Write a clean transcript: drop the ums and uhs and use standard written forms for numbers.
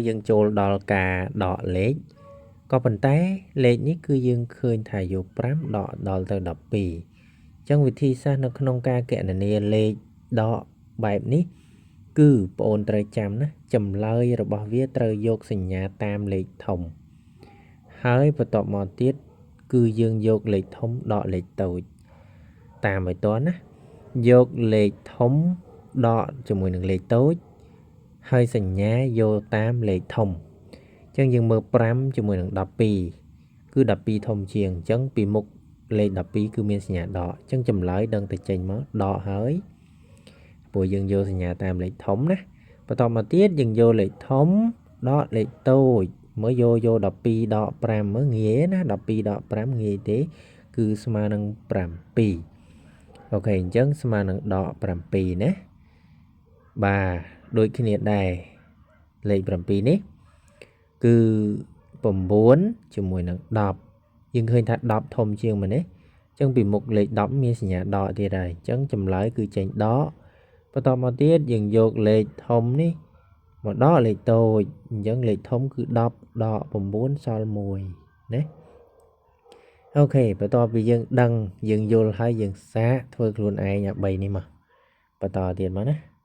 យើងចូលដល់ការដកលេខក៏ប៉ុន្តែលេខនេះគឺយើងឃើញថាយក5ដកដល់ទៅ12អញ្ចឹងវិធីសាស្ត្រនៅក្នុងការគណនាលេខដកបែបនេះគឺបងអូនត្រូវចាំណាចម្លើយរបស់វាត្រូវយកសញ្ញាតាមលេខធំហើយបន្ទាប់មកទៀតគឺយើងយកលេខធំដកលេខតូចតាមឲ្យតណាយកលេខធំដកជាមួយនឹងលេខតូចហើយសញ្ញាយកតាមលេខធំអញ្ចឹងយើងមើល5ជាមួយនឹង12គឺ12ធំជាងអញ្ចឹងពីមុខលេខ12គឺមានសញ្ញាដកអញ្ចឹងចម្លើយដឹងតែចេញមកដកហើយព្រោះយើងយកសញ្ញាតាមលេខធំណាបន្តមកទៀតយើងយកលេខធំដកលេខតូចមើលយកយក12ដក5មើលងាយណា12ដក5ងាយទេគឺស្មើនឹង7អូខេអញ្ចឹងស្មើនឹងដក7ណាបាទដូចគ្នាដែរលេខ7នេះគឺ9ជាមួយនឹង10យើងឃើញថា10ធំជាងមែនទេអញ្ចឹងពីមុខលេខ10មានសញ្ញាដកទៀតហើយអញ្ចឹងចម្លើយគឺចេញដកបន្តមកទៀតយើងយកលេខធំនេះមកដកលេខតូចអញ្ចឹងលេខធំគឺ10ដក9សល់1ណាអូខេបន្ទាប់ពីយើងដឹងយើងយល់ហើយយើងសាកធ្វើខ្លួនឯងអា3នេះមកបន្តទៀតមកណា។